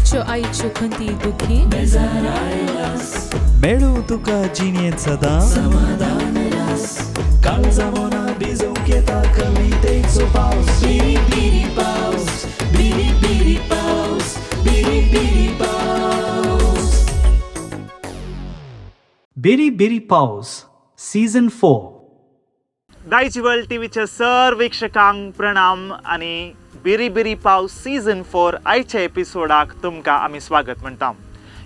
तुज्यो आईच्यो खंती दुखी मेळूं तुका जिणेंत सदां समाधान काळजा मना भिजोवंक येता कवितेचो पावस बिरी बिरी पावस बिरी बिरी पावस बिरी बिरी पावस बिरी बिरी पावस सीझन 4. दायज वर्ल्ड टीव्हीच्या सर वीक्षकांक प्रणाम आनी बिरी बिरी पावस सीझन 4 आयच्या एपिसोडाक तुमकां आमी स्वागत म्हणटा.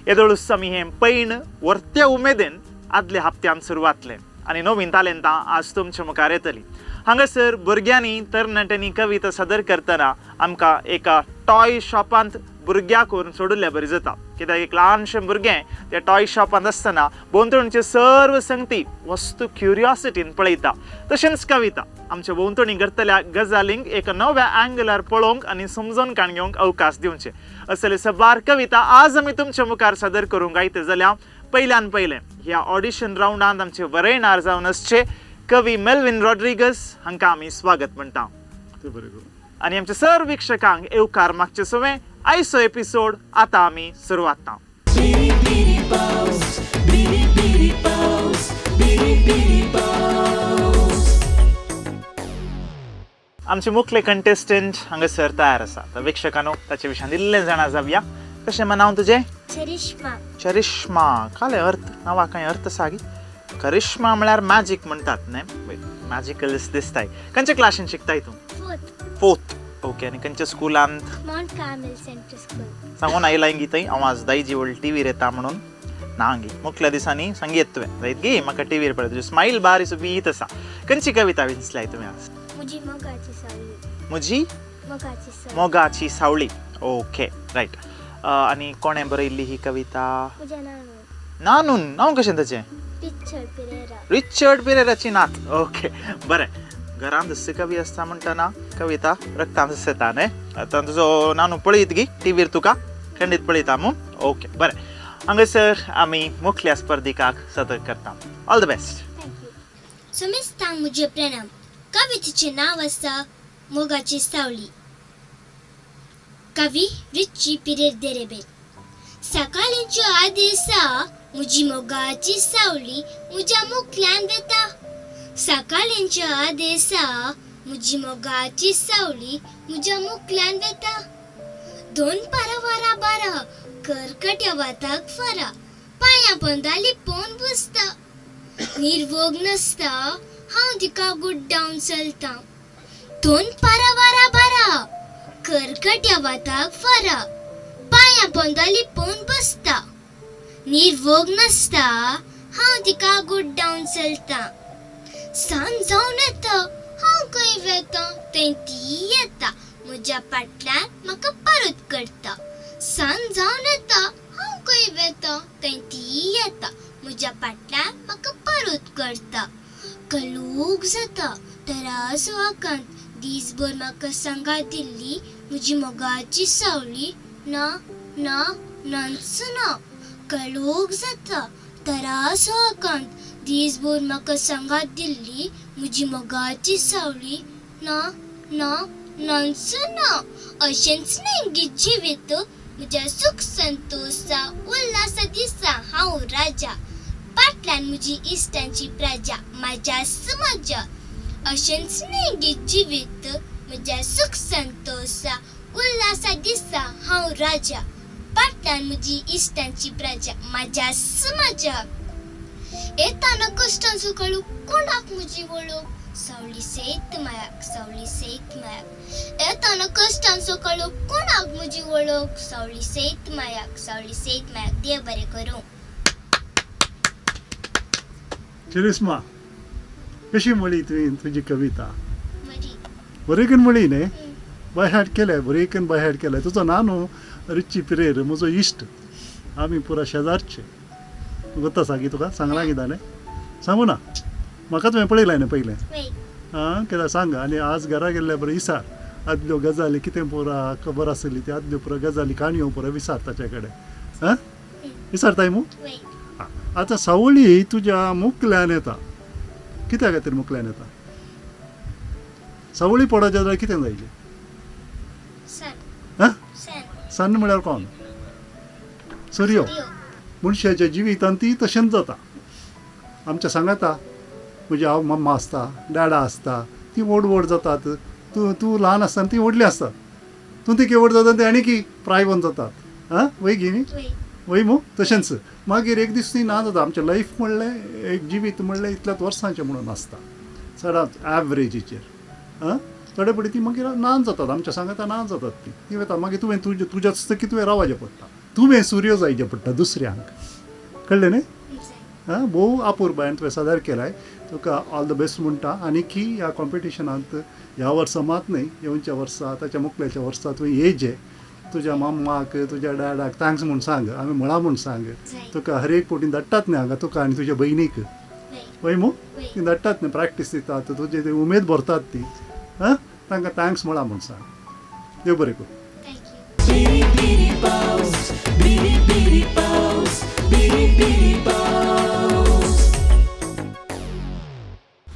येदोळूच आमी हें पैण वर्त्या उमेदीन आदल्या हप्त्यान सुरवातलें आनी नवीन तालेंतां आज तुमच्या मुखार येतली. हांगासर भुरग्यांनी तरणाट्यांनी कविता सादर करतना आमकां एका टॉय शॉपांत भुरग्याक व्हरून सोडिल्ल्या बरी जाता, कित्याक एक ल्हानशें भुरगें त्या टॉय शॉपांत आसतना भोंवतणच्यो सर्व संगती वस्तू क्युरियोसिटीन पळयता. तशेंच कविता आमच्या भोंवतणी घडतल्या गजालींक एक नव्या अँगलार पळोवंक आनी समजून काण घेवंक अवकाश दिवचे. असले सबार कविता आज आमी तुमच्या मुखार सादर करूंक आयते जाल्यार पयल्यान पयलें ह्या ऑडिशन रावंडांत आमचे वरयणार जावन आसचे कवी मेल्विन रॉड्रिगस हांकां आमी स्वागत म्हणटा आनी आमच्या सर वीक्षकांक येवकार मागचे सवें आयचो एपिसोड आतां आमी सुरवात. बिरी बिरी पावस बिरी बिरी पावस बिरी बिरी पावस. आमचे मुखले कंटेस्टंट हांगासर तयार आसा. तर वीक्षकांनो ताचे विशयान इल्लें जाणा जावया. कशें नांव तुजें? चरिश्मा. चरिश्मा. काले अर्थ नांवा कांय अर्थ आसा गी? करिश्मा म्हळ्यार मॅजीक म्हणटात न्ही, मॅजिकल दिसताय. खंयच्या क्लासीन शिकताय तूं? फोर्थ. Fourth, okay. आनी खंयच्या स्कुलांत? Mount Carmel central school. सांगून आयलां गी थंय हांव आज दायजी वर्ल्ड टीव्हीर येता म्हणून? ना गी, मुखल्या दिसांनी सांगयत तुवें जायत गी म्हाका टीव्हीर पळय. तुजी स्मायल बारी सोबीत आसा. खंयची कविता विंचल्याय तुवें आज? मुजी मोगाची सावळी. मुजी मोगाची सावळी. मोगाची सावळी, ओके रायट. आनी कोणें बरयल्ली ही कविता? म्हज्या नानून. नानून? नांव कशें ताचें? रिचर्ड पिरेरा. रिचर्ड पिरेराची नात, ओके बरें. घरांत दुसरी कवी आसता म्हणटना कविता रक्तांत येता न्ही. आतां तुजो नानू पळयत गी टीव्हीर तुका खंडीत पळयता मू? ओके बरें. हांगासर आमी मुखल्या स्पर्धिकाक सतर्क करता. All the best. Thank you. समेस्तांक म्हजें प्रणाम. कवितेचें नांव आसा मोगाची सावळी. कवी रिच्ची पिरेर देरेबेर. सकाळींच्यो आदेसा म्हजी मोगाची सावळी म्हज्या मुखल्यान वेता. सकाळींच्या आदेसा म्हजी मोगाची सावळी म्हज्या मुखल्यान वेता. दोन पारा वरा बारा करकट्या वाताक फारा पांयां पोंदा लिपोवन बसता. निर्वोग नासता हांव तिका गुड्डावन चलता. दोन पारा वरा बारा करकट्या वाताक फारा पांयां पोंदा लिपोवन बसता. निर्वोग नासता हांव तिका गुड्डावन चलता. सांज जावन येता हांव खंय वेता थंय ती येता म्हज्या फाटल्यान म्हाका परत करता. सांज जावन येता हांव खंय वेता थंय ती येता म्हज्या फाटल्यान म्हाका परत करता. कलूक जाता तरास वाकांत दीसभर म्हाका सांगात दिल्ली म्हजी मोगाची सावळी ना ना नाच ना. कळोख जाता तरास वाकांत दीसभर म्हाका सांगात दिल्ली म्हजी मोगाची सावळी ना ना नाच ना. अशेंच न्ही गी जिवीत म्हज्या सूख संतोसा उल्हासा दिसा हांव राजा फाटल्यान म्हजी इश्टांची प्रजा म्हाज्याच मजा. अशेंच न्ही गी जिवीत म्हज्या सूख संतोसा उल्हासा दिसा हांव राजा फाटल्यान म्हजी इश्टांची प्रजा म्हाज्याच मजा. येताना कश्टांचो कळू कोणाक म्हजी वळख सावळी सयत मायाक सावळी सयत मायाक. येताना कश्टांचो कळू कोणाक म्हजी वळख सावळी सयत मायाक सावळी सयत मायाक. देव बरें करूं. चरिश्मा, कशी म्हळी तुवें तुजी कविता? बरी. बरें म्हळी न्ही? बाय हार्ट केलें, बरें बाय हार्ट केलें. तुजो नानू रिच्ची पिरेर म्हजो इश्ट, आमी पुरा शेजारचे. गोत्ता आसा गी तुका? सांगलां गी ताणें? सांगू ना म्हाका तुवें पळयलां न्ही पयलें? आं कित्याक सांग. आनी आज घरा गेल्ल्या बरें विसार आदल्यो गजाली कितें पुरा खबर आसली ती आदल्यो पुरा गजाली काणयो पुरा विसार ताचे कडेन. आं विसारताय मू? आतां सावळी तुज्या मुखल्यान येता. कित्या खातीर मुखल्यान येता? सावळी पडत जाल्यार कितें जायचें? सन. आं सन. सन म्हळ्यार कोण? सुर्यो. मनशाच्या जिवितांत ती तशेंच जाता. आमच्या सांगाता म्हजी हांव मम्मा आसता, डॅडा आसता, ती व्हड व्हड जातात. तूं तूं ल्हान आसतना ती व्हडली आसतात. तूं ती व्हड जाता ती आनी की प्रायवन जातात. आं वय गी न्ही? वय मू? तशेंच मागीर एक दीस ती ना जाता. आमचें लायफ म्हणलें एक जिवीत म्हणलें इतल्याच वर्सांचें म्हणून आसता चडांत एवरेजीचेर. आं थोडे पडी ती मागीर ना जातात. आमच्या सांगाता ना जातात ती ती वता. मागीर तुवें तुजें तुज्याच की तुवें रावचें पडटा. तुवें सुर्यो जायचें पडटा दुसऱ्यांक. कळ्ळें न्ही? आं भोव अपुरबायेन तुवें सादर केलाय. तुका ऑल the best म्हणटा. आनी की ह्या कॉम्पिटिशनांत ह्या वर्सा मात न्हय, येवच्या वर्सा ताच्या मुखल्याच्या वर्सा तुवें येयचें. तुज्या मम्माक तुज्या डॅडाक thanks म्हूण सांग, आमी म्हळां म्हूण सांग. तुका हर एक फावटी धाडटात न्ही हांगा तुका आनी तुज्या भयणीक. वय मू? ती धाडटात न्ही, प्रॅक्टीस दितात, तुजे ते उमेद भरतात ती. आं तांकां thanks म्हळां म्हूण सांग. देव बरें करूं. बिरी बिरी पावस, बिरी बिरी पावस, बिरी बिरी पावस.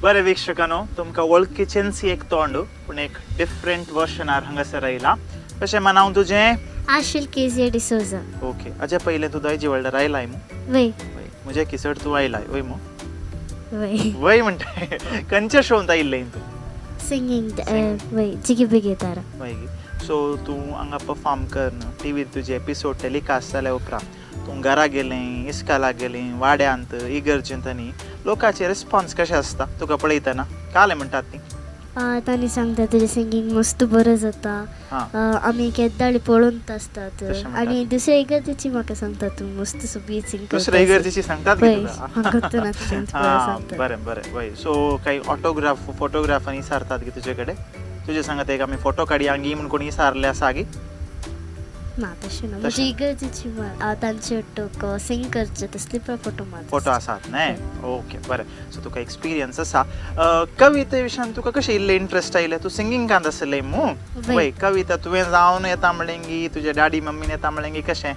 बरें वीक्षकांनो, तुमकां वळखीचेंच एक तोंड पूण एक डिफरंट वर्शनार हांगासर आयला. कशें नांव तुजें? आशिल केजिया डिसोजा. ओके, हाजे पयलें तूं दायजी वर्ल्डार आयलाय मू? वय. म्हजे किसड तूं आयलाय वय मू? वय. वय म्हणटा. खंयच्या शोंत आयिल्लें तूं? सिंगींग. वय, जिगी बिगी तारा. वय. सो तूं हांगा परफॉर्म करन टिवीर तुजे एपिसोड टेलिकास्ट जाल्या उपरांत तूं घरा गेलें, इस्कालाक गेलें, वाड्यांत, इगर्जेंत आनी लोकांचे रिस्पॉन्स कशें आसता तुका पळयतना? कालें म्हणटात ती? तांणी सांगता तुजें सिंगींग मस्त बरें जाता, आमी केद्दाळी पळोवन आसतात. आनी दुसऱ्या इगर्जेची म्हाका सांगता तूं मस्त सोबीत सिंग. दुसऱ्या इगर्जेची सांगतात? बरें बरें. वय. सो काही ऑटोग्राफ फोटोग्राफ आनी सारतात गी तुजे कडेन? तुजे सांगता एक आमी फोटो काडया गी म्हूण कोणी सारले आसा गी? ना तशें ना. म्हजी इगर्जेची तांचे सिंग करचे तसले पण फोटो मारतात. फोटो आसात न्ही? ओके बरें. सो तुका एक्सपिरियन्स आसा. कविते विशयान तुका कशें इल्लें इंट्रस्ट आयलें? तूं सिंगिंगांत आसलें मू? वय. कविता तुवें जावन येता म्हणलें गी तुज्या डॅडी मम्मीन येता म्हणलें गी कशें?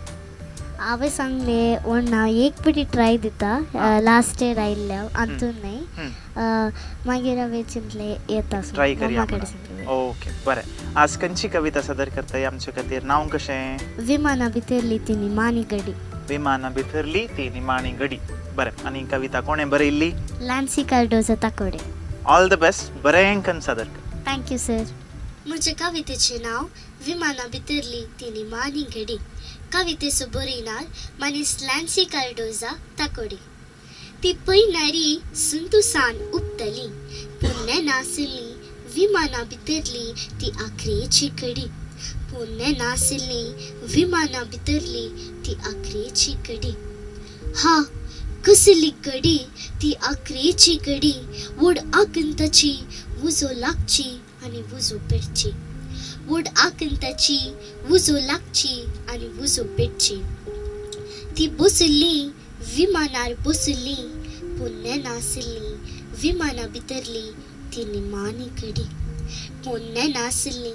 हांवें सांगलें म्हण हांव एक पिटी ट्राय दिता. लास्ट इयर आयिल्लें अंतून न्हय, मागीर हांवें चिंतलें येता ट्राय करया. ओके बरें. आज खंयची कविता सादर करताय आमचे खातीर? नांव कशें? विमाना भितरली ती निमाणी घडी. विमाना भितरली ती निमाणी घडी. बरें. आनी कविता कोणें बरयल्ली? Lancy Cardoza Takode. All the best. बरें कन सादर कर. Thank you sir. म्हजे कवितेचें नांव विमाना भितरली ती निमाणी घडी. कवितेचो बरयणार मनीस लॅन्सी कार्डोजा ताकोडे. ती पयणारी संतुसान उपतली पूण नेनासली विमाना भितरली ती आखरेची घडी. पूण नेनासली विमाना भितरली ती आखरेची घडी. हा कसली घडी ती आखरेची घडी. व्हड आकंताची उजो लागची आनी उजो पेटची. व्हड आकंताची उजो लागची आनी उजो पेटची. ती बसली विमानार बसली पूण नेनासली विमाना भितरली ती निमाणी घडी. पूण नेनासली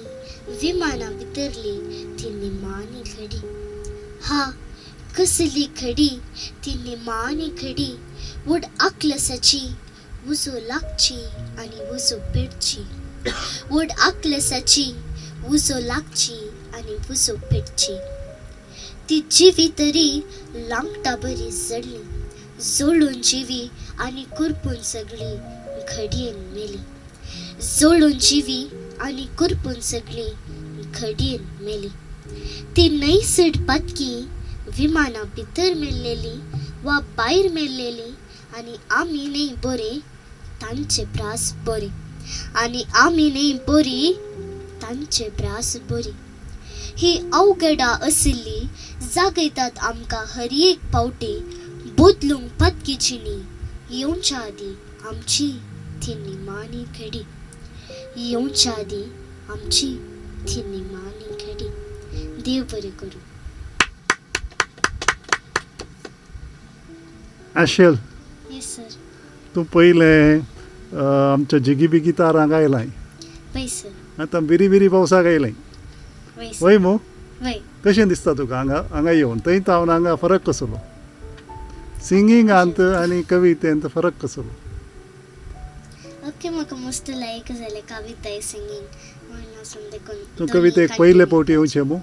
विमाना भितरली ती निमाणी घडी. हा कसली घडी ती निमाणी घडी. व्हड आकलसाची उजो लागची आनी उजो पेटची. व्हड आकलसाची उजो लागची आनी उजो पेटची. ती जिवी तरी लांगटा बरी जडली. जळून जिवी आनी करपून सगळी घडयेन मेली. जळून जिवी आनी करपून सगळी घडयेन मेली. ती नैसड पातकी विमाना भितर मेल्लेली वा भायर मेल्लेली आनी आमी न्हय बरी तांचे प्रास बरी. आनी आमी न्हय बरी तांचे प्रास बरी. ही अवघडा आशिल्ली जागयतात आमकां हर एक पावटी बदलूंक पातकीची न्ही येवच्या आदीं आमची ती निमाणी घडी. येवच्या आदीं आमची ती निमाणी घडी. देव बरें करूं. आशेल. Yes sir. तूं पयलें आमच्या जिगी बिगी तारांक आयलाय. वय सर. आतां बिरी बिरी पावसाक आयलाय. वय मू? वय. कशें दिसता तुका हांगा हांगा येवन? थंय तावन हांगा फरक कसलो? सिंगिंगांत आनी कवितेंत फरक कसलो? ओके, म्हाका मस्त लायक जालें कविता सिंगींग. तूं कवितेक पयले फावटी येवचें मू?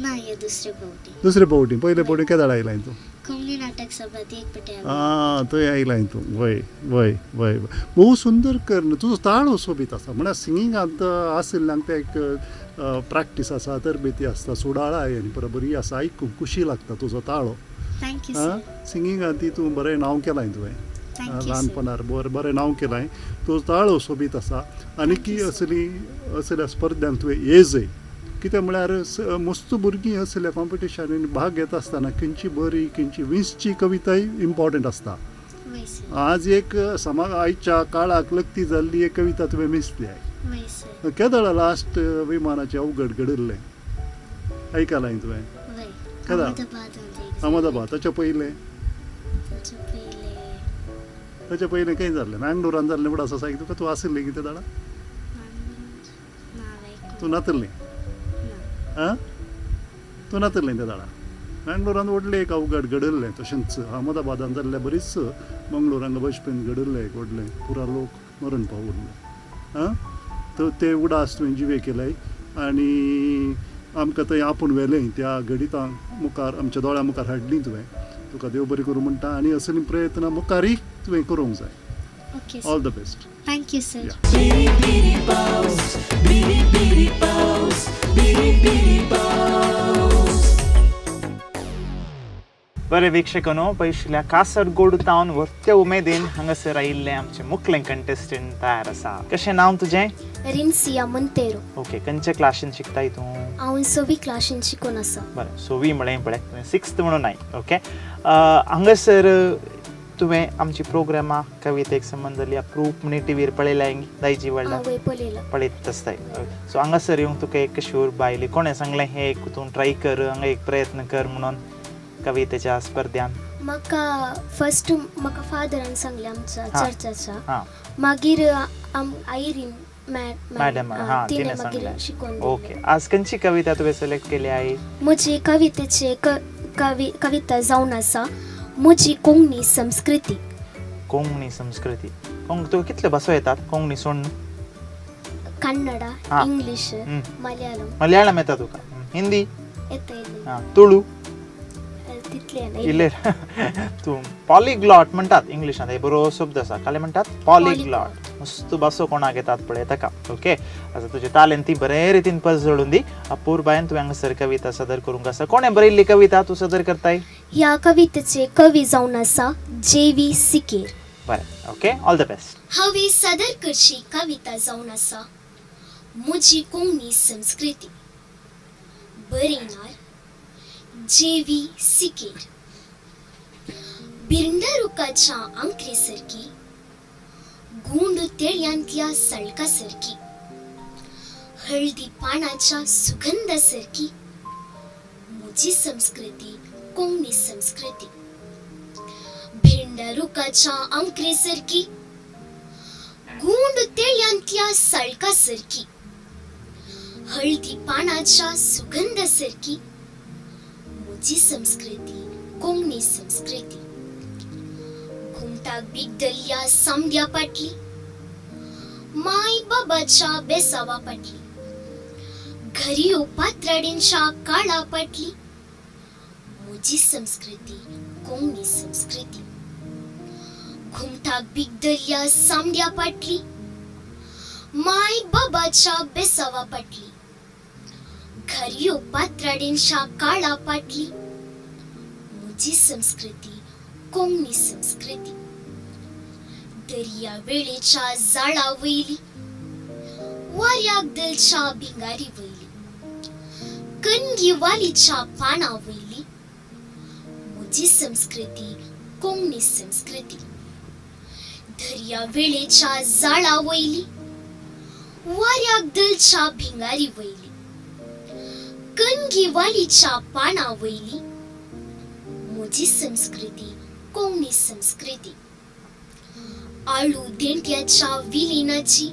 ना, हे दुसरे फावटी. दुसरे फावटी. पयले फावटी केदाळ आयलाय तूं? कोंकणी नाटक सभा एक पटे. आं, थंय आयलाय तूं. वय वय वय, भोव सुंदर कर. तुजो ताळो सोबीत आसा. म्हळ्यार सिंगिंगांत आशिल्ल्यांक ते एक प्रॅक्टीस आसा, तरबेती आसता, सुडाळाय आनी बरी बरी आसा. आयकूंक खुशी लागता तुजो ताळो. Thank you sir. सिंगिंगांत ती तूं बरें नांव केलां तुवें. Thank you sir. ल्हानपणार बरें बरें नांव केलां. तुजो ताळो सोबीत आसा आनी की असली असल्या स्पर्ध्यांत तुवें येजय. कितें म्हळ्यार मस्त भुरगीं असल्या कॉम्पिटिशनांनी भाग घेता आसतना खंयची बरी खंयची विंचची कविताय इम्पॉर्टंट आसता. वय सर. आज एक समा आयच्या काळाक लगती जाल्ली एक कविता तुवें मिसली. वय सर. केदळा लास्ट विमानाचें अवघड घडिल्लें आयकलां तुवें? वय. केदा? अहमदाबाद. अहमदाबाद. ताच्या पयलें? ताच्या पयलें ताच्या पयलें खंय जाल्लें? मँगलोरान जाल्लें म्हूण आसा सारकें तुका. तूं आशिल्लें कितें दाडा? तूं नातल्लें? आं, तूं नातल्लें त्या दाडा. मँगलोरान व्हडलें एक अवघड घडिल्लें. तशेंच अहमदाबादान जाल्लें बरीच मंगलोर हांगा बशपेन घडिल्लें एक व्हडलें, पुरा लोक मरण पावल्ले. आं, तर ते उडास तुवें जिवे केले आनी आमकां थंय आपूण व्हेलें त्या घडितां मुखार, आमच्या दोळ्यां मुखार हाडली तुवें. तुका देव बरें करूं म्हणटा आनी असलीं प्रयत्न मुखारय तुवें करूंक जाय. Okay. All the best. Thank you sir. बिरी बिरी पावस, बिरी बिरी पावस, बिरी बिरी पावस. बरें वीक्षकांनो, पयशिल्ल्या कासरगोड तावन व्हडल्या उमेदीन हांगासर आयिल्लें आमचें मुखलें कंटेस्टंट तयार आसा. कशें नांव तुजें? रिन्सिया मोंतेरो. ओके, खंयच्या क्लासीन शिकताय तूं? हांव सवी क्लासीन शिकून आसा. बरें, सवी म्हळें पळय तुवें, सिक्स्थ म्हणून नाय. ओके, हांगासर तुवें आमची प्रोग्रामां कवितेक संबंद जाल्ली अप्रूप म्हणी टिवीर पळयल्या दायजी वर्ल्डार? हांवें पळयलां. पळयत आसताय. सो हांगासर येवंक तुका एक कशी उर्बा आयली? कोणें सांगलें हें एक तूं ट्राय कर, हांगा एक प्रयत्न कर म्हणून कवितेच्या स्पर्ध्यान? म्हाका फर्स्ट म्हाका फादरान सांगलें आमच्या चर्चाच्या. मागीर आयरीन मॅडम, हां, तिणें तिणें मागीर सांगलें. शिकोवन. ओके, आज खंयची कविता तुवें सिलेक्ट केली आहे? म्हजी कवितेचे कविता जावन आसा म्हजी कोंकणी संस्कृती. कोंकणी संस्कृती. तुका कितल्यो भासो येतात कोंकणी सोडून? कन्नडा, इंग्लीश, मलयाळम. मलयाळम येता तुका? हिंदी येता. हां, तुळू? तितलें. इल्ले तूं पॉलिग्लॉट म्हणटात इंग्लिशांत, हे बरो शब्द आसा. काले म्हणटात पॉलिग्लॉट. मस्त भासो कोणाक येतात पळय ताका. ओके, आतां तुजें तालेंत ती बरे रितीन परजळून दी. अपुरबायेन तुवें हांगासर कविता सादर करूंक आसा. कोणें बरयल्ली कविता तूं सादर करताय? ह्या कवितेचे कवी जावन आसा जे व्ही सिकेर. बरें, ओके, ऑल the best. हांवें सादर करची कविता जावन आसा म्हजी कोंकणी संस्कृती. बरयणार जे व्ही सिकेर. बिरंडा रुखाच्या आंकरे सारकी, गुंड तेळयांतल्या सळका सारकी, हळदी पानाच्या सुगंधा सारकी म्हजी संस्कृती कोंकणी संस्कृती. भिंडा रुखाच्या आंकरे सारकी, गुंड तेळयांतल्या सळका सारकी, हळदी पानाच्या सुगंधा सारकी म्हजी संस्कृती कोंकणी संस्कृती. घुमटाक बिगडल्ल्या सामड्या पाटली, माय बाबाच्या बेसावा पाटली, घरयो पात्राडींच्या काळा पाटली म्हजी संस्कृती कोंकणी संस्कृती. घुमटाक बिगडल्ल्या सामड्या पाटली, माय बाबाच्या बेसावा पाटली, घरयो पात्राडींच्या काळा पाटली म्हजी संस्कृती कोंकणी संस्कृती. दर्या वेळेच्या जाळा वयली, वाऱ्याक दलच्या भिंगारी वयली, कणगी वालीच्या पाना वयली म्हजी संस्कृती कोंकणी संस्कृती. दर्या वेळेच्या जाळा वयली, वाऱ्याक दलच्या भिंगारी वयली, कणगी वालीच्या पाना वयली म्हजी संस्कृती कोंकणी संस्कृती. आळू देंट्याच्या विलिनाची,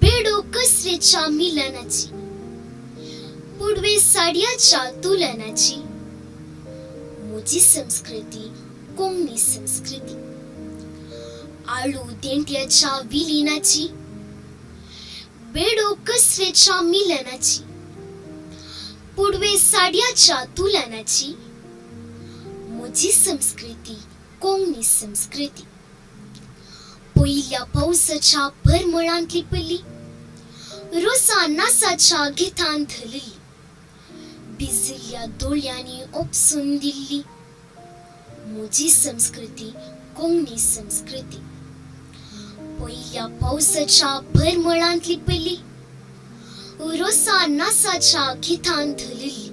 बेडो कसरेच्या मिलनाची, पुडवे साडयाच्या तुलनाची म्हजी संस्कृती कोंकणी संस्कृती. आळू देंट्याच्या विलिनाची, बेडो कसरेच्या मिलनाची, पुडवे साडयाच्या तुलनाची. म्हजी संस्कृती कोंकणी संस्कृती. पयल्या पावसाच्या परमळांत लिपली, रोसा नासाच्या गितान धरली, भिजिल्ल्या दोळ्यांनी ओपसून दिल्ली. म्हजी संस्कृती कोंकणी संस्कृती. पयल्या पावसाच्या परमळांत लिपली, रोसा नासाच्या गितान धरली,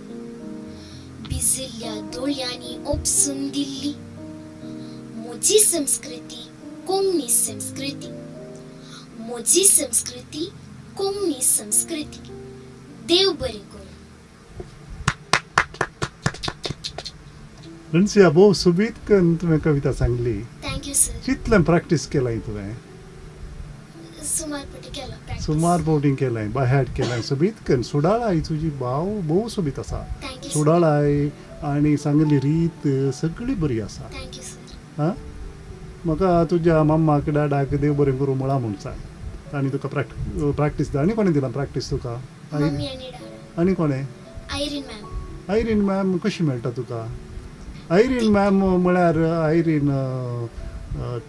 भिजिल्ल्या दोळ्यांनी ओपसून दिल्ली. म्हजी संस्कृती कोंकणी संस्कृती. म्हजी संस्कृती कोंकणी संस्कृती. देव बरें करूं. रणसिया, भोव सोबीत करून तुवें कविता सांगली. Thank you sir. कितलें प्रॅक्टीस केलां तुवें? सुमार पटी केला practice. सुमार बोटींग केलां, बाय हार्ट केलां सोबीत करून. सुडाळाय तुजी भाव भोव सोबीत आसा. Thank you sir. सुडाळाय आनी सांगली रीत सगळी बरी आसा. Thank you sir. हां, म्हाका तुज्या मम्माक डॅडाक देव बरें करूं म्हळां म्हूण सांग. आनी तुका प्रॅक्टीस आनी कोणें दिला प्रॅक्टीस तुका? मम्मी आनी डॅडा. आनी कोणें? Irene ma'am. आयरीन मॅम कशी मेळटा तुका? आयरीन मॅम म्हळ्यार आयरीन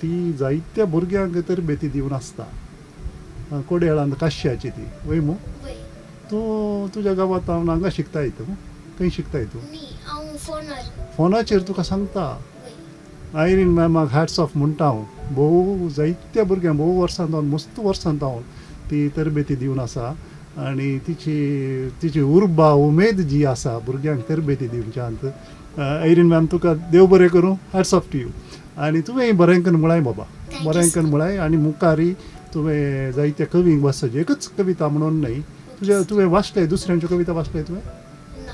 ती जायत्या भुरग्यांक तरबेती दिवन आसता. कोडयाळांत काश्याची ती वय मू? वय. तूं तुज्या गांवांत हांव हांगा शिकताय तूं? खंय शिकताय तूं? न्ही, हांव फोनार. फोनाचेर तुका सांगता. वय. आयरीन मॅमाक हॅट्स ऑफ म्हणटा हांव. भोव जायत्या भुरग्यांक भोव वर्सां जावन मस्त वर्सां जावन ती तरबेती दिवन आसा. आनी तिची तिची उर्बा उमेद जी आसा भुरग्यांक तरबेती दिवच्यांत. आयरीन मॅम तुका देव बरें करूं, हॅट्स ऑफ टू you. आनी तुवें बरें करून म्हळाय बाबा, बरें करून म्हळाय. आनी मुखारय तुवें जायत्या कवींक वाचचे, एकच कविता म्हणून न्हय. तुज्या तुवें वाचले दुसऱ्यांच्यो कविता वाचले तुवें? ना.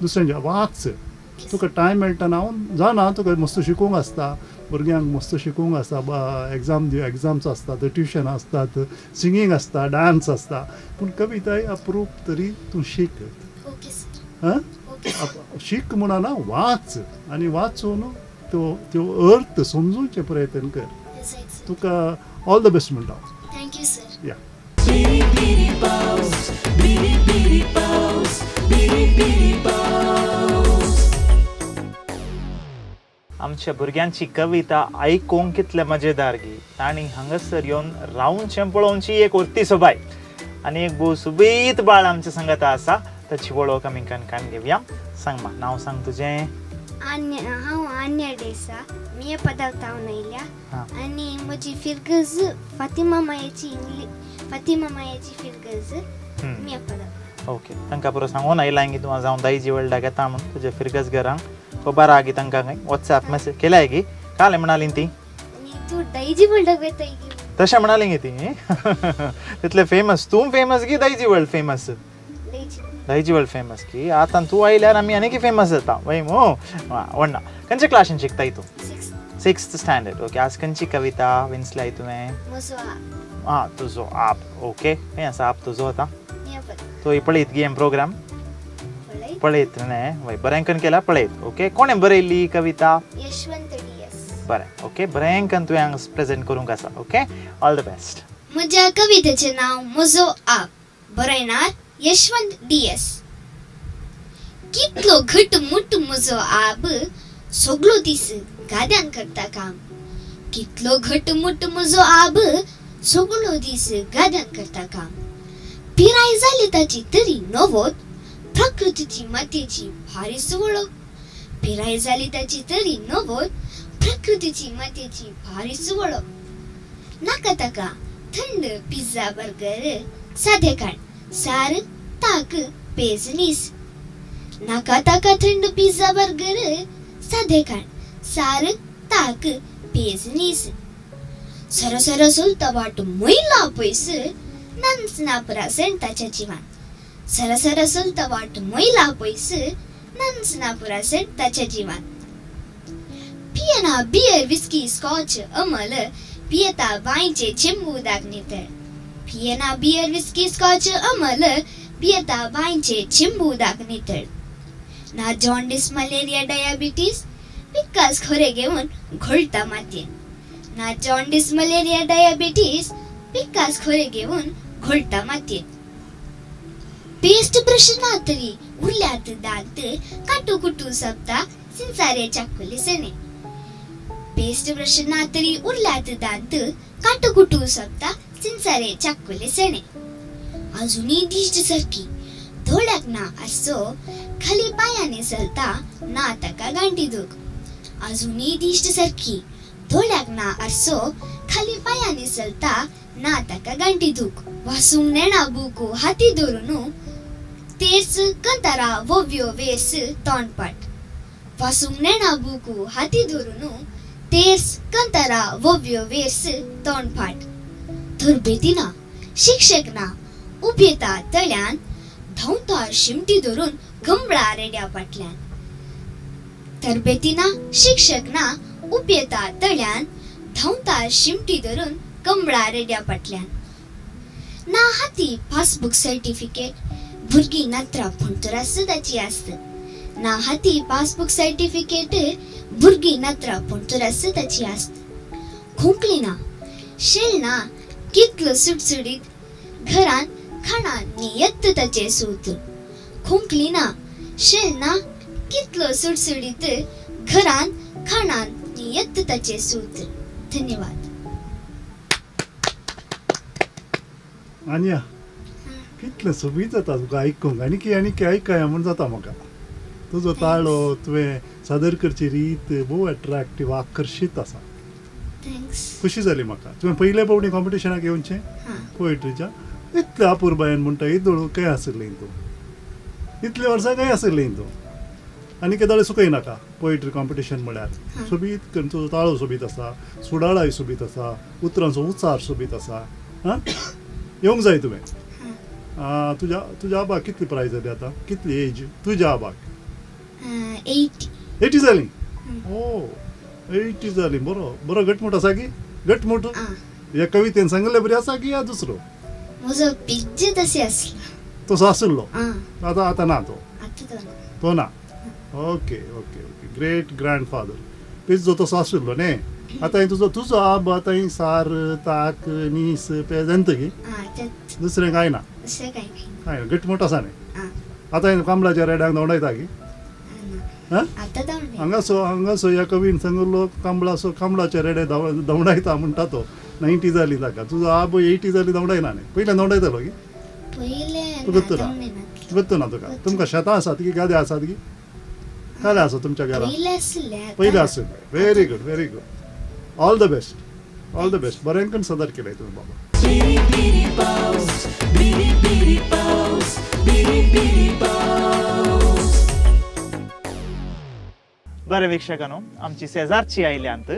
दुसऱ्यांच्यो वाच, तुका टायम मेळटा. हांव जाणा तुका मस्त शिकूंक आसता, भुरग्यांक मस्त शिकूंक आसता, एग्जाम एग्जाम्स आसतात, ट्युशन आसतात, सिंगींग आसता, डांस आसता, पूण कविताय अप्रूप तरी तूं शीक. Okay sir. हां, ओके सर. शीक म्हणना, वाच. आनी वाचून त्यो त्यो अर्थ समजूचे प्रयत्न कर. जायत सर. तुका ऑल the best म्हणटा हांव. Thank you sir. या. बिरी बिरी पावस, बिरी बिरी पावस, बिरी बिरी पावस. आमच्या भुरग्यांची कविता आयकूंक कितले मजेदार गी. तांणी हांगासर येवन रावचें पळोवची एक उरती सोबाय. आनी एक भोव सोबीत बाळ आमच्या सांगाता आसा, ताची वळख आमी कानकान घेवया. सांग मा, नांव सांग तुजें. आन्या, हांव आन्या डेसा, मी पदार्थावन आयल्या. हां. आनी म्हजी फिरगज फातिमा मायाची इंग्ली फातिमा मायाची फिरगज मी पदार्थ. ओके, तांकां पुरो सांगून आयलां की तूं जावन दायजी वर्ल्डाक येता म्हूण तुज्या फिरगज घरांक खबर आहा की तांकां खंय वॉट्सएप मॅसेज केल्याय की काल म्हणाली ती. आनी तूं दायजी वर्ल्डाक वेताय की? तशें म्हणाली गी ती. तितले फेमस तूं फेमस की दायजी वर्ल्ड फेमस? दायजी. दायजी वर्ल्ड फेमस की आतां तूं आयल्यार आमी आनीक फेमस जाता वय मू? व्हडना. खंयच्या क्लासीन शिकताय तूं? सिक्स्थ. Sixth standard. Okay, आज खंयची कविता विंचल्याय तुवें? म्हजो आप. आं, तुजो आप. ओके, खंय आसा आप तुजो आतां? मी पद. तूं पळयत गे प्रोग्राम? पळयत. पळयत न्हय? वय, बरें करून केला पळयत. ओके, कोणें बरयल्ली कविता? Yashwant D S. बरें, ओके, बरें करून तुवें हांगा प्रेजेंट करूंक आसा. Okay, all the best. म्हज्या कवितेचें नांव म्हजो आप. बरयणार यशवंत डी एस. कितलो घट मुट म्हजो आप, सगलो दीस गाद्यान करता काम. कितलो घट मुट म्हजो आब, सगलो दीस गाद्यान करता काम. पिराय जाली ताची तरी नवोत, प्रकृतीची मातयेची भारी सुवळो. पिराय जाली ताची तरी नवोत, प्रकृतीची मातयेची भारी सुवळो. नाका ताका थंड पिझ्झा बर्गर, सादें खाण सार ताक पेज नीस. नाका ताका थंड पिझ्झा बर्गर, सादें खाण सार ताक पेज नीस. सरो सरो चलता वाट मैला पयस, नाच ना पुरासण ताच्या जिवान. सरा सरा चलता वाट मैला पयस, नाच ना पुरासण ताच्या जिवान. पियेना बियर विस्की स्कॉच अमल, पियेता बांयचे चेंबू उदक नितळ. पियेना बियर विस्की स्कॉच अमल, पियेता बांयचे चेंबू उदक नितळ. ना जॉन्डिस मलेरिया डायबिटीस, विकास खोरे घेवन घोळटा मातयेन. ना जॉन्डिस मलेरिया डायबिटीस, विकास खोरे घेवन घोळटा मातयेन. पेस्ट ब्रश ना तरी उरल्यात दांत, काटू कुटू सोंपता सिंसारे चाकुले सणे. पेस्ट ब्रश ना तरी उरल्यात दांत, काटू कुटू सोंपता सिंसारे चाकुले सणे. अजुनूय दिश्ट सारकी, दोळ्याक ना आरसो, खाली पांयांनी चलता ना ताका गांठी दूख. अजुनूय दिश्ट सारकी, दोळ्याक ना आरसो, खाली पांयांनी चलता ना ताका गांठी दूख. वासूंक नेणा बुकू हाती धरून, तेर्स कंतारा वोव्यो वेस तोंडपाठ. वासूंक नेणा बुकू हाती धरून, तेर्स कंतारा वोव्यो वेस तोंडपाठ. तरबेती ना, शिक्षक ना, उबेता तळ्यान, धांवता शिमटी धरून कमळा रेड्या फाटल्यान. तरबेती ना, शिक्षक ना, उबेता तळ्यान, धांवता शिमटी धरून कमळा रेड्या फाटल्यान. ना हाती पासबूक सर्टिफिकेट, भुरगीं नातरां पूण आसता ताची आस्त. ना हाती पासबूक सर्टिफिकेट, भुरगीं नातरां पूण आसता ताची आस्त. खोंकली ना, शेल ना, कितलो सुटसुटीत, घरांत खाणां नियत्त ताचें सूत. खोंकली ना, शेल ना, कितलो सुटसुटीत, घरांत खाणां नियत्त ताचें सूत. धन्यवाद. आन्या, कितलें सोबीत जाता तुका आयकूंक. आनीक आनीक आयकया म्हूण जाता म्हाका. तुजो ताळो, तुवें सादर करची रीत भोव एट्रॅक्टीव, आकर्शीत आसा. Thanks. खुशी जाली म्हाका. तुवें पयले फावटी कॉम्पिटिशनाक येवचें हां. पोएट्रीच्या? इतलें अपुरबायेन म्हणटा, येदोळ खंय आशिल्लें तूं? इतलीं वर्सां खंय आशिल्लें तूं? आनी केदोळे चुकय नाका. पोएट्री कॉम्पिटिशन म्हळ्यार सोबीत करून तुजो ताळो सोबीत आसा, सुडाळाय सोबीत आसा, उतरांचो उच्चार सोबीत आसा. हां, येवंक जाय तुवें. तुज्या तुज्या आबाक कितली प्राय जाली आतां? कितली एज तुज्या आबाक? 80. 80 जाली? ओ, 80 जाली. बरो बरो घटमूट आसा की घटमूट. ह्या कवितेन सांगिल्ले बरी आसा की या दुसरो? म्हजो पिज्ज तशें आसलो. तसो आशिल्लो. आं. आतां आतां ना तो? आतां तो ना. तो ना. Okay okay okay great grandfather पिज्जो तसो आशिल्लो न्ही. आतां तुजो तुजो आब आतां सार ताक नीस पेज की. आं, तेंच. दुसरें कांय ना? दुसरें कांय नाही. कांय ना. घटमूट आसा न्ही? आं. आतां कमळाच्या रेड्यांक धांवडायता की? ना, आतां धांवडायना. हांगासो हांगासो ह्या कवीन सांगिल्लो, कमळासो कमळाचे रेडे धांवडायता म्हणटा तो. 90 जाली ताका. तुजो आबो 80 जाली, धांवडायना न्ही? पयलें धांवडायतालो की? पयलें. तुका ना? धांवडायना. गोत्तू ना तुका. तुमकां शेतां आसात की गादे आसात की काले आसा तुमच्या घरा? पयलें आसलें. पयलें आसलें. Very good, very good. All the best, all the best. बरें करून सादर केलें तुवें बाबा. बिरी बिरी पावस, बिरी बिरी पावस, बिरी बिरी पावस. बरें वीक्षकांनो, आमची शेजारची आयल्यांत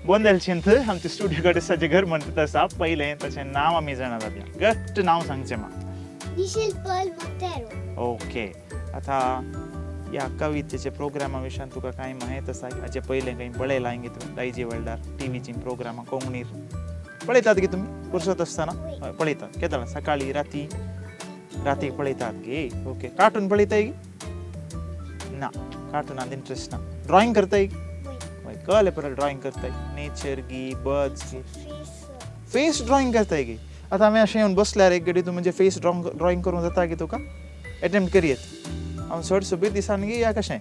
गोंदलचेंत आमच्या स्टुडियो कडेन ताचें घर म्हणटा आसा. पयलें ताचें नांव आमी जाणा जावया. घट्ट नांव सांगचें म्हाका. निशील पर्ल मोंतेरो. ओके, आतां ह्या कवितेच्या प्रोग्रामा विशयान तुका कांय म्हायत आसा? हाचे पयलें खंय पळयलां गे तुवें दायजी वर्ल्डार टिवीची प्रोग्रामां कोंकणीर पळयतात गे तुमी पुरसत आसतना? हय, पळयतात. केदळा? सकाळी, राती? राती पळयतात गे. ओके, कार्टून पळयताय गे? ना, कार्टुनान इंट्रस्ट ना. ड्रॉइंग करताय? हय. कळ्ळें परत ड्रॉइंग करताय? नेचर गी, बर्ड्स गी? फेस ड्रॉइंग करताय गी? आतां हांवें अशें येवन बसल्यार एक घडी तूं म्हणजे फेस ड्रॉइंग करूंक जाता गी तुका? एटेम्प्ट करयेत. हांव चड सोबीत दिसान गी या कशें?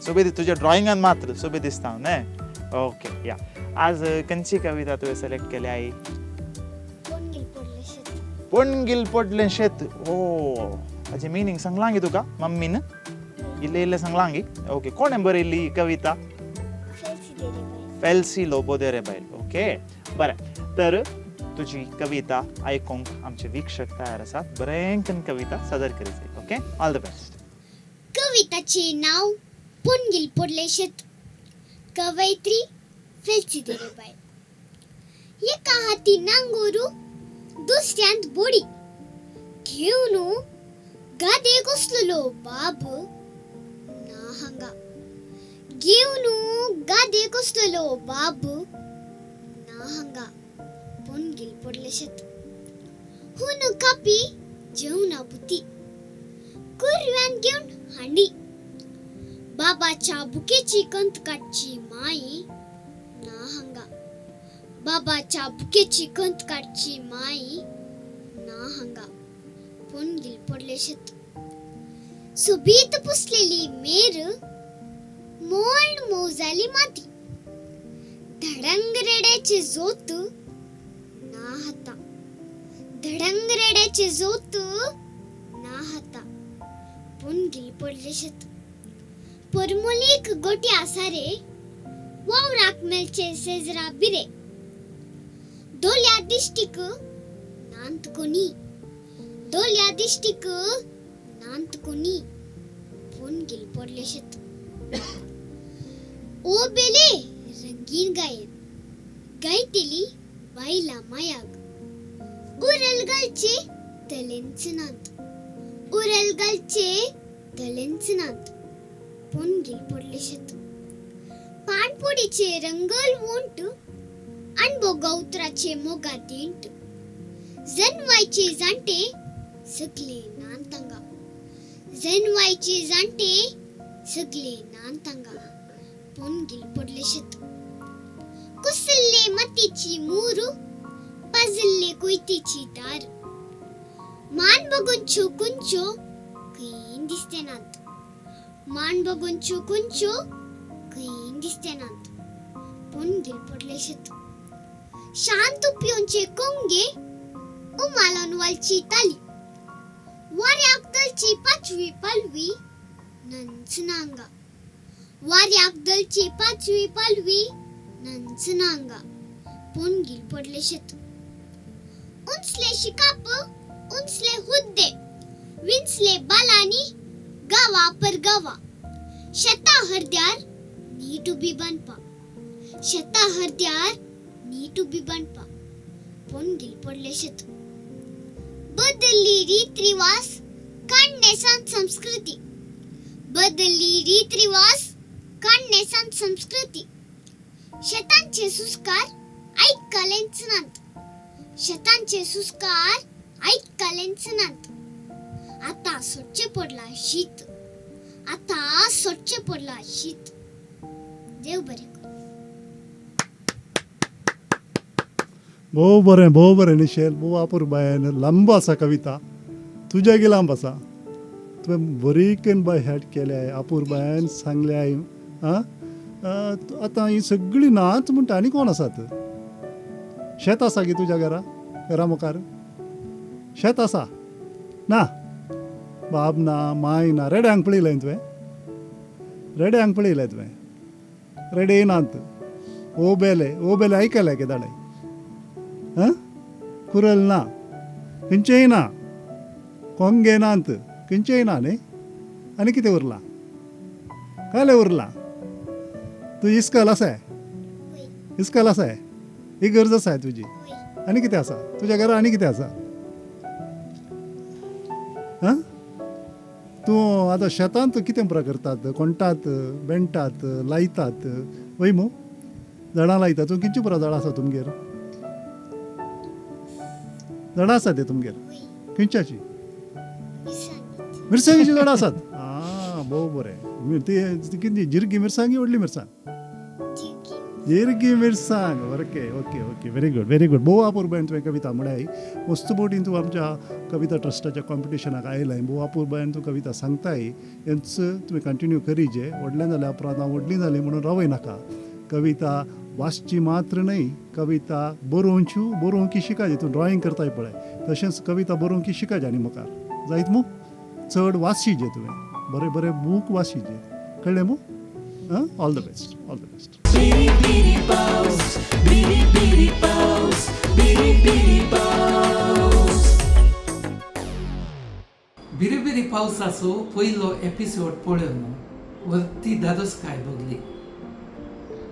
सोबीत तुज्या ड्रॉइंगान मात्र सोबीत दिसता हांव न्हय? ओके, या आज खंयची कविता तुवें सिलेक्ट केल्या आई? पणगील पडलें शेत. ओ, हाजें मिनींग सांगलां गी तुका मम्मीन? इल्लें इल्लें सांगलां गी? ओके, कोणें बरयल्ली ही कविता? फेल्सी लोबो देरे बायल. ओके, बरें, तर तुजी कविता आयकूंक आमचे वीक्षक तयार आसात. बरें करून कविता सादर करीत. Okay, all the best. कविताचे नाव पोनगील पडलें शेत. कवयित्री फेल्सी देरेबायल. एका हाती नांगोरू, दुसऱ्यांत बोडी घेवन गादे कसलो बाब ना हांगा. घेवन गादे कसलो बाब ना हांगा. पोनगील पडलें शेत. हुन कापी जेवणा बुती, कुरव्यान घेवन हांडी. बाबाच्या बुकेची कंत काडची माई ना हांगा. बाबाच्या बुकेची कंत काडची माई ना हांगा. पोनगील पडले शेत. सोबीत पुसलेली मेर मोल मोव जाली माती. धडंग रेड्याचे जोत ना हाता, धडंग रेड्याचे जोत ना हाता, पोनगील पडले शेत. परमोलीक गोटी आसा रे, वावराक मेळचे सेजरा बिरे. दोल्या दिश्टीक नांत कोणी, दोल्या दिश्टीक नांत कोणी, पोनगील पडले शेत. ओ बेले रंगीन गायन गायतेली बायला मायाग. उरल घालचे तलेंच नात, उरल घालचे तलेंच नात, पोनगील पडले शेत. पाणपोडीचे रंगल वोंट अनबोगा उतराचे मोगा देंट. जनवायचे जाणटे सगळे नांतांगा, जनवायचे जाणटे सगळे नांतांगा, पोनगील पडले शेत. कुसल्ले मातीची मूर, पाजल्ले कोयतीची दार. मान बगुंचो कुंचो खंय दिसते नात, मान बगुंचो कुंचो खंय दिसते नात, पोनगील पडले शेत. शांत पिवचे कोंगे उमालन वालची ताली. वाऱ्याक दलची पाचवी पालवी नंचनांगा, वाऱ्याक दलची पाचवी पालवी नंचनांगा, पोनगील पडले शेत. उंचले शिकाप उंचले हुद्दे विंचले बालानी गावा पर गावा. शेता हरद्यार नीट उबी बांदपा, शेता हरद्यार नीट उबी बांदपा, पोनगील पडले शेत. बदलली रीत रिवाज काडणेसान संस्कृती, बदलली रीत रिवाज काडणेसान संस्कृती. शेतांचे सुस्कार आयकलेंच नात, शेतांचे सुस्कार आयकलेंच नात. आतां सोडचें पडलां शीत, आतां सोडचें पडलां शीत. देव बरें करूं. भोव बरें, भोव बरें निशेल, भोव अपुरबायेन लांब आसा कविता, तुज्या गी लांब आसा. तुवें बरीकेन बाय हॅड केल्याय, अपुरबायेन सांगल्याय. आं, आतां ही सगळीं नाच म्हणटा. आनी कोण आसात? शेत आसा गी तुज्या घरा, घरा मुखार शेत आसा ना? बाब ना, माय ना. रेड्यांक पळयलें तुवें? रेड्यांक पळयलें तुवें? रेडे नात. ओ बेले, ओ बेले आयकलें केदाळें? आं, कुरल ना, खंयचेय ना, कोंगे नात, खंयचेय ना न्ही. आनी कितें उरलां? कायलें उरलां? तूं इस्कॉल आसाय? इस्कॉल आसाय? ही गरज आसाय तुजी. आनी कितें आसा तुज्या घरा? आनी कितें आसा? आं, तूं आतां शेतांत कितें पुरो करतात? कोणटात, बेणटात, लायतात वय मू? झाडां लायतात. तूं कितलीं पुरो झाडां आसा तुमगेर? झाडां आसा ते तुमगेर खंयच्याची? मिरसांगेची झाडां आसात. आं, भोव बरें. ती कितें जिरगी मिरसांगी व्हडली मिरसांग? जिरगी मिरसांग. Okay okay okay, very good, very good. भोव अपुरबायेन तुवें कविता म्हळ्याय. मस्त बोटीन तूं आमच्या कविता ट्रस्टाच्या कॉम्पिटिशनाक आयलाय. भोव अपुरबायेन तूं कविता सांगताय. हेंच तुवें कंटिन्यू करीजे. व्हडलें जाल्या उपरांत हांव व्हडलीं जालीं म्हणून रावय नाका. कविता वाचची मात्र न्हय, कविता बरोवच्यो, बरोवंक शिकाय. तूं ड्रॉइंग करताय पळय, तशेंच कविता बरोवंक शिकाय. आनी मुखार जायत मू? चड वाचिजे तुवें, बरें बरें बूक वाचिजे. कळ्ळें मू? आं, all the best, all the best. बिरी बिरी पावस, बिरी बिरी पावस, बिरी बिरी पावस. बिरी बिरी पावसाचो पयलो एपिसोड पळोवन वरती धादोसकाय भोगली.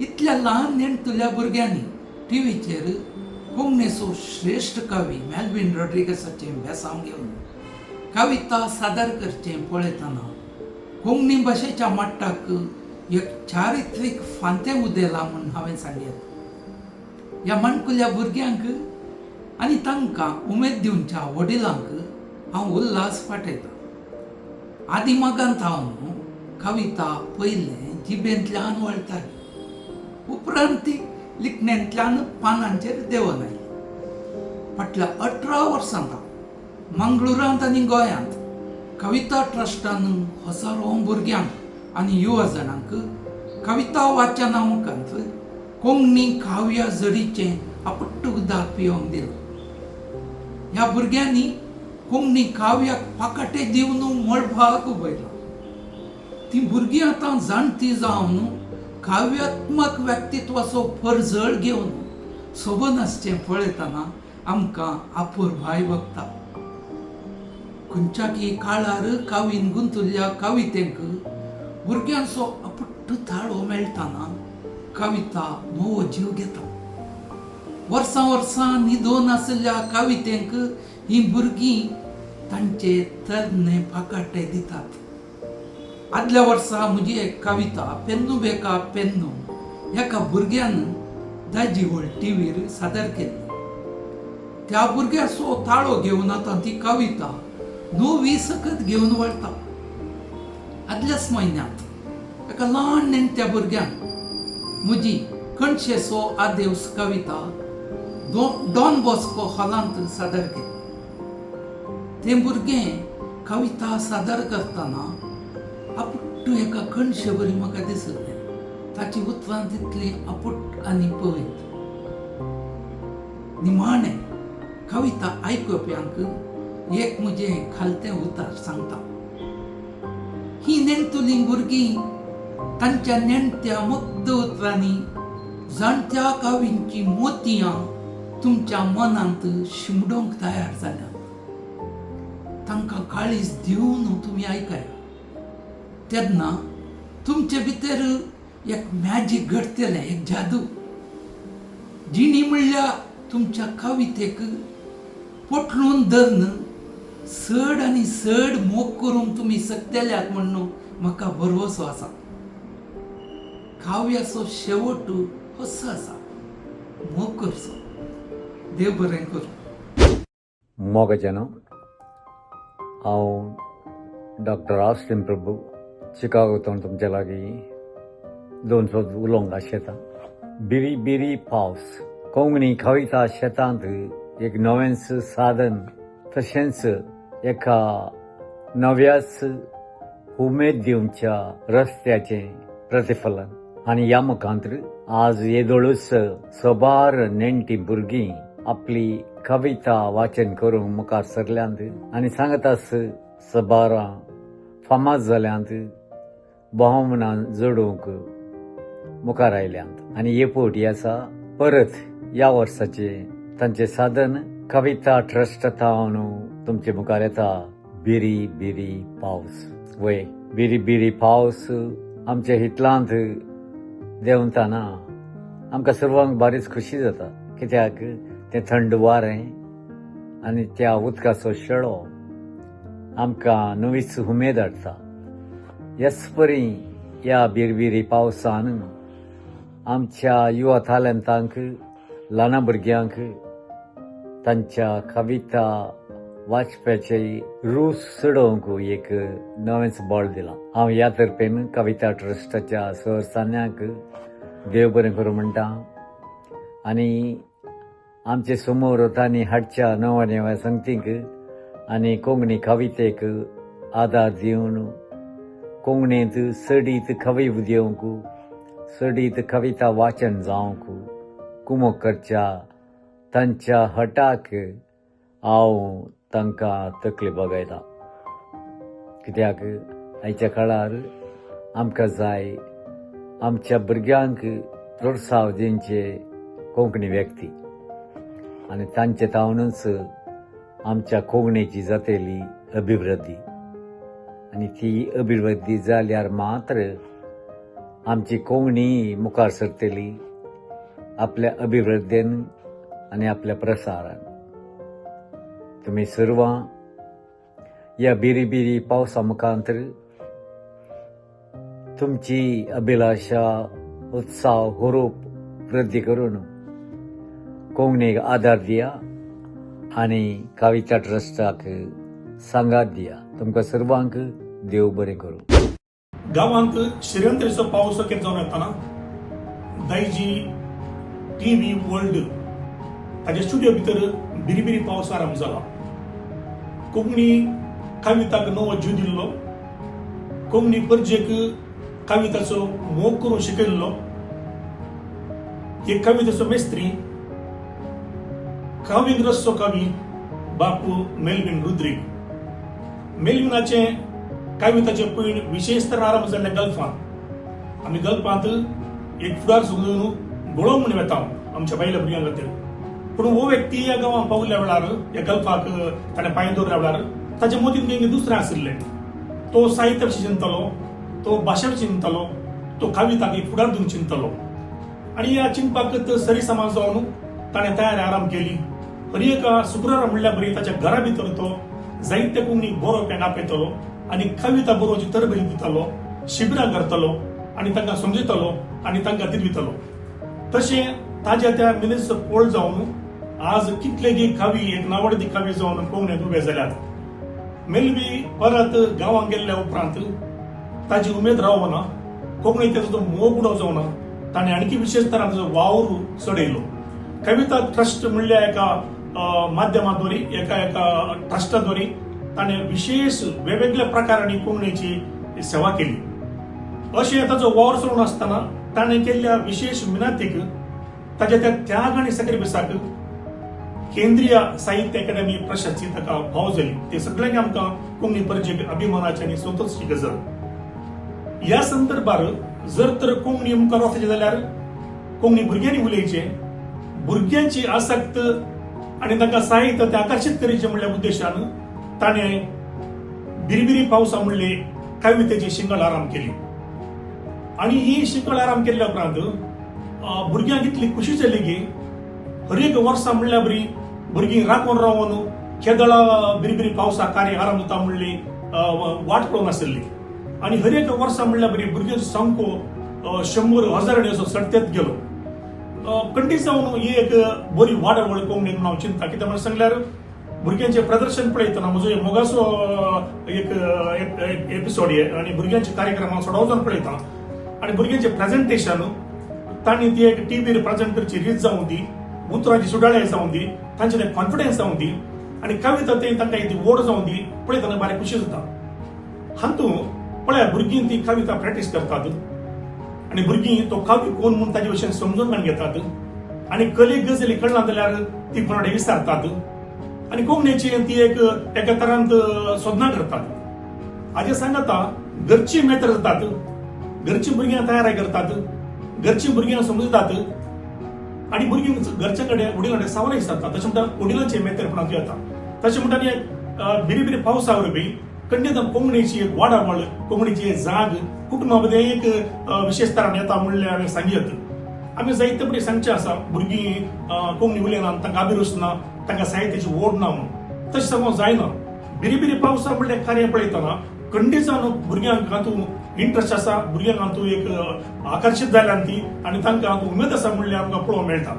इतल्या ल्हान नेणटुल्या भुरग्यांनी टिवीचेर कोंकणीचो श्रेश्ठ कवी मेल्विन रॉड्रिगसाचें बेसांव घेवन कविता सादर करचें पळयतना कोंकणी भाशेच्या मट्टाक एक चारित्रीक फांतें उदेलां म्हूण हांवें सांगें. ह्या माणकुल्या भुरग्यांक आनी तांकां उमेद दिवच्या वडिलांक हांव उल्हास पाठयतां. आदिमागांत हांव कविता पयलें जिबेंतल्यान वळटाली, उपरांत ती लिखणेंतल्यान पानांचेर देंवन आयली. फाटल्या 18 वर्सां हांव मंगळुरांत आनी गोंयांत कविता ट्रस्टान हजारो भुरग्यांक आनी युवा जाणांक कविता वाचना मुखांत कोंकणी काव्या जडीचें आपट्ट उदक पिवंक दिलां. ह्या भुरग्यांनी कोंकणी काव्याक पाकाटे दिवन मळबाक उबयलां. ती भुरगीं आतां जाणटी जावन काव्यात्मक व्यक्तित्वाचो परजळ घेवन सोबन आसचें पळयतना आमकां अपुरबाय भोगता. खंयच्याकी काळार कावीन गुंतुल्ल्या कवितेंक भुरग्यांचो आपट्ट ताळो मेळटना कविता नवो जीव घेता. वर्सां वर्सां न्हिदून आशिल्ल्या कवितेंक हीं भुरगीं तांचे तरणे पाकाटे दितात. आदल्या वर्सा म्हजी एक कविता पेन्नू बेका पेन्नू एका भुरग्यान दायजी वर्ल्ड टीव्हीर सादर केल्ली. त्या भुरग्याचो ताळो घेवन आतां ती कविता नवी सकत घेवन वळटा. आदल्याच म्हयन्यांत एका ल्हान नेणट्या भुरग्यान म्हजी कणशेचो आदेवस कविता डॉन बॉस्को हॉलांत सादर केली. तें भुरगें कविता सादर करतना आपुट्टू एका कणशे बरी म्हाका दिसलें. ताची उतरां तितलीं आपुट आनी पवित्र. निमाणें कविता आयकुप्यांक एक म्हजें खालतें उतर सांगता. ही नेणटुलीं भुरगीं तांच्या नेणट्या मुग्ध उतरांनी जाणट्या कावींचीं मोतयां तुमच्या मनांत शिमडोवंक तयार जाल्यात. तांकां काळीज दिवन तुमी आयकया तेन्ना तुमचे भितर एक मॅजीक घडटलें, एक जादू. जिणी म्हणल्यार तुमच्या कवितेक पोटलून धरून चड आनी चड मोग करूंक तुमी शकतल्यात म्हणून म्हाका भरवसो आसा. काव्याचो शेवट असो आसा, मोग करचो. देव बरें करूं. मोगाचें न्हू, हांव डॉक्टर ऑस्टिन प्रभू चिकागो तुमच्या लागीं दोन शब्द उलोवंक आशेता. बिरी बिरी पावस कोंकणी कविता शेतांत एक नवेंच साधन तशेंच एका नव्याच उमेद दिवच्या रस्त्याचें प्रतिफलन आनी ह्या मुखांत आज येदोळूच सबार नेणटी भुरगीं आपली कविता वाचन करूंक मुखार सरल्यांत आनी सांगतास सबारां फामाद जाल्यांत, भोवमानान जोडूंक मुखार आयल्यांत. आनी हे फावटी आसा परत ह्या वर्साचे तांचें साधन कविता ट्रस्ट थावन तुमचे मुखार येता बिरी बिरी पावस. वय, बिरी बिरी पावस आमच्या हितलांत देंवतना आमकां सर्वांक बारीच खुशी जाता, कित्याक तें थंड वारें आनी त्या उदकाचो शेळो आमकां नवीच उमेद हाडटा. ह्याच परी ह्या बिरबिरी पावसान आमच्या युवा तालंतांक, ल्हाना भुरग्यांक तांच्या कविता वाचप्याचे रूच चडोवंक एक नवेंच बळ दिलां. हांव ह्या तर्फेन कविता ट्रस्टाच्या सरसान्यांक देव बरें करूं म्हणटा आनी आमचे समोर तांणी हाडच्या नव्या नव्या संगतींक आनी कोंकणी कवितेक आदार दिवन कोंकणींत चडीत कवी दिवंक, चडीत कविता वाचन जावंक कुमक करच्या तांच्या हटाक हांव तांकां तकली बगयता, कित्याक आयच्या काळार आमकां जाय आमच्या भुरग्यांक प्रोत्साहन दिवचे कोंकणी व्यक्ती आनी तांचे तावनूच आमच्या कोंकणीची जातली अभिवृद्धी आनी ती अभिवृद्धी जाल्यार मात्र आमची कोंकणी मुखार सरतली आपल्या अभिवृद्धीन आनी आपल्या प्रसारान. तुमी सर्वां ह्या बिरी बिरी पावसा मुखांतर तुमची अभिलाशा, उत्साह, हुरूप वृद्धी करून कोंकणीक आदार दिया आनी कविता ट्रस्टाक सांगात दिया. तुमकां सर्वांक देव बरें करूं. गांवांत शिरंतरेचो पावस केप जावन येताना दायजी टीव्ही वर्ल्ड ताच्या स्टुडिओ भितर बिरी बिरी पावस आरंभ जाला. कोंकणी कविताक नवो जीव दिल्लो, कोंकणी परजेक कविताचो मोग करूंक शिकयल्लो एक कवितेचो मेस्त्री, कावीन रसचो कवी बापू मेल्विन रुद्रीक. मेल्विनाचें कविताचें पयण विशेश तर आरंभ जाल्लें गल्फांत. आमी गल्फांत एक फुडार समजून गोळो म्हूण वेता आमच्या बायल्या भुरग्यां खातीर. पूण हो व्यक्ती ह्या गांवांत पावल्या वेळार, ह्या गल्फाक ताणें पांय दवरल्या वेळार ताच्या मतीन कितें दुसरें आशिल्लें. तो साहित्या विशीं चिंततालो, तो भाशा विशीं चिंततालो, तो कविताक एक फुडार दिवंक चिंततालो. आनी ह्या चिंतपाक सरी समाज जावन ताणें तयारी आराम केली. हर एका शुक्रारा म्हणल्यार बरी ताच्या घरा भितर तो जायते कोंकणी बरोवप्यांक आपयतालो आनी कविता बरोवची तरबेज दितालो, शिबिरां करतालो आनी तांकां समजयतालो आनी तांकां दिरवितालो. तशें ताज्या त्या मिनेजचो पोळ जावन आज कितलेगी कवी एक नावडती कवी जावन कोंकणींत उबे जाल्यात. मेल्वी परत गांवांत गेल्ल्या उपरांत ताजी उमेद रावना, कोंकणी ताचो तो मोग उडो जावना, ताणें आणखी विशेश तरान ताचो वावर चडयलो. कविता ट्रस्ट म्हणल्या एका माध्यमाद्वारे, एका एका ट्रस्टाद्वारे ताणें विशेश वेगवेगळ्या प्रकारांनी कोंकणीची सेवा केली. अशें ताचो वावर चलोवन आसतना ताणें केल्ल्या विशेश मिनातीक, ताच्या त्या त्याग आनी सॅक्रिफायसाक केंद्रीय साहित्य अकादमी प्रशस्ती ताका फावो जाली. ते सगळ्यांक आमकां कोंकणी परजेक अभिमानाची आनी संतोषाची गजाल. ह्या संदर्भार जर तर कोंकणी मुखार वचचें जाल्यार कोंकणी भुरग्यांनी उलयचें, भुरग्यांची आसक्त आनी तांकां साहित्य ते आकर्शीत करचें म्हणल्या उद्देशान ताणें बिरबिरी पावसा म्हणले कवितेची शिंगळ आराम केली. आनी ही शिंगळ आराम केल्ल्या उपरांत भुरग्यांक इतली खुशी जाली की हर एक वर्सा म्हणल्यार बरी भुरगीं राखून रावन केदळा बिरबिरी पावसा कार्य आराम जाता म्हणली वाट पळोवन आशिल्ली. आनी हर एक वर्सा म्हणल्यार बरी भुरग्यांचो सामको 100 हजारांनी असो सडतेत गेलो. कंटी जावन ही एक बरी वाडावळ कोंकणीन म्हणून हांव चिंता. कित्याक म्हणून सांगल्यार भुरग्यांचें प्रदर्शन पळयतना म्हजो एक मोगाचो एक एपिसोड हे आनी भुरग्यांचे कार्यक्रम हांव सदांच जावन पळयता. आनी भुरग्यांचें प्रेजेंटेशन तांणी ती एक टीव्हीर प्रेजेंट करची रीत जावं दी, उतरांची सुडाळे जावं दी, तांचे ते कॉन्फिडन्स जावं दी आनी कविता ते तांकां ती ओड जावं दी, पळयतना बारीक खुशी जाता. हातूंत पळया भुरगीं ती कविता प्रॅक्टीस करतात आनी भुरगीं तो कवी कोण म्हूण ताजे विशीं समजून काडून घेतात आनी कलेक गजाली कळना जाल्यार ती कोणा कडेन विचारतात आनी कोंकणीची ती एक एका तरांत सोदना करतात. हाजे सांगता घरची मेत्र जातात, घरचीं भुरग्यां तयार करतात, घरचीं भुरग्यां समजतात आनी भुरगीं घरच्या कडेन वडिलां कडेन सवाल विचारतात. तशें म्हणटा वडिलांचें मेत्रपणांत येता. तशें म्हणटा बिरी बिरी पावसा वरवीं खंडीत कोंकणीची एक वाडावळ, कोंकणीची एक जाग कुटुंबा मदें एक विशेश तरान येता म्हणलें हांवें सांगयत. आमी जायते पटी सांगचें आसा भुरगीं कोंकणी उलयना, तांकां अभिरूच ना, तांकां साहित्याची ओड ना म्हणून. तशें सांगूंक जायना. बिरी बिरी पावसा म्हणलें कार्य पळयतना खंडीत जावन भुरग्यांक हातूंत इंट्रस्ट आसा, भुरग्यांक हातूंत एक आकर्शीत जाल्यान ती आनी तांकां हातूंत उमेद आसा म्हणलें आमकां पळोवंक मेळटा.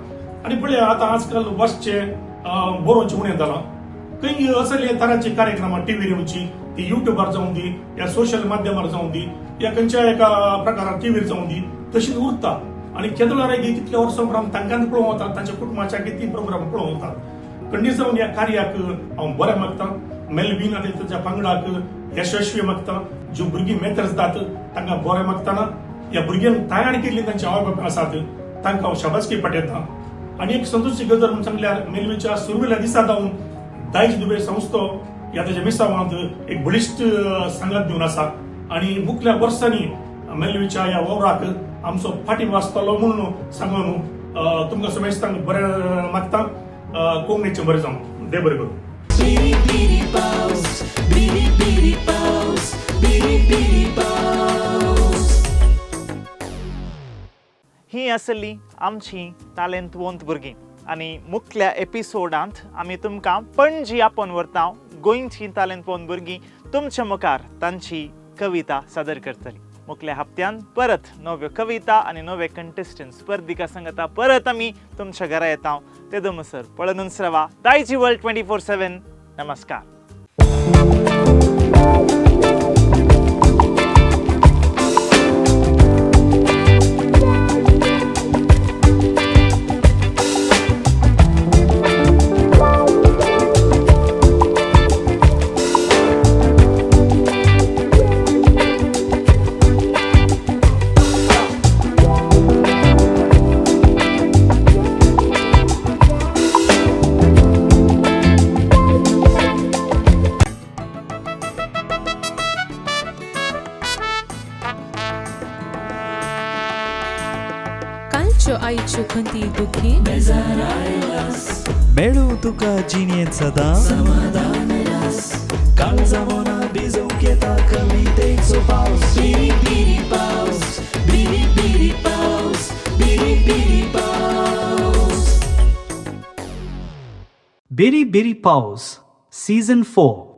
आनी पळया आतां आजकाल वाचचें बरोवचें उणें जालां. खंय असले तरांचे कार्यक्रमां टीव्हीर येवची, ती युट्यूबार जावं दी या सोशल माध्यमार जावं दी या खंयच्या एका प्रकारार टीव्हीर जावं दी, तशीच उरता. आनी केदोळार कितल्या वर्सां उपरांत तांकां पळोवंक वतात, तांच्या कुटुंबाच्या कितली प्रोग्राम पळोवंक वतात. खंडीत जावन ह्या कार्याक हांव बरें मागता. मेल्विन आनी ताच्या पंगडाक यशस्वी मागता. ज्यो भुरगीं मेत्र जातात तांकां बरें मागतना ह्या भुरग्यांक तयार केल्ली तांचे आवय बापूय आसात तांकां हांव शाबासकी पाठयता. आनी एक संतोषची गजाल म्हणून सांगल्यार मेल्विनच्या सुरवेल्या दिसा जावन दायज दुबे संस्थो ह्या ताच्या मिसावांत एक बळिश्ट सांगात दिवन आसा आनी मुखल्या वर्सांनी मेल्विच्या ह्या वावराक आमचो फाटिंबो आसतलो म्हणून सांगून तुमकां समेस्तांक बरें मागता. कोंकणीचें बरें जावं, देव बरें करूं. बिरी बिरी पावस, बिरी बिरी पावस, बिरी बिरी पावस. ही आसली आमची तालेंतवंत भुरगीं आनी मुखल्या एपिसोडांत आमी तुमकां पणजी आपोवन व्हरता. गोंयची तालेंतवंत भुरगीं तुमच्या मुखार तांची कविता सादर करतली. मुखल्या हप्त्यान परत नव्यो कविता आनी नवे कंटेस्टंट स्पर्धिका सांगता परत आमी तुमच्या घरा येता. ते दमसर पळोवनच रावा दायजी वर्ल्ड 24/7. नमस्कार. सुखंती दुखी मेळूं तुका जिणेंत सदां समाधान रास काळजा मना भिजोवंक येता कवितेचो पावस बिरी बिरी पावस बिरी बिरी पावस बिरी बिरी पावस. Biri Biri Paus, Season 4.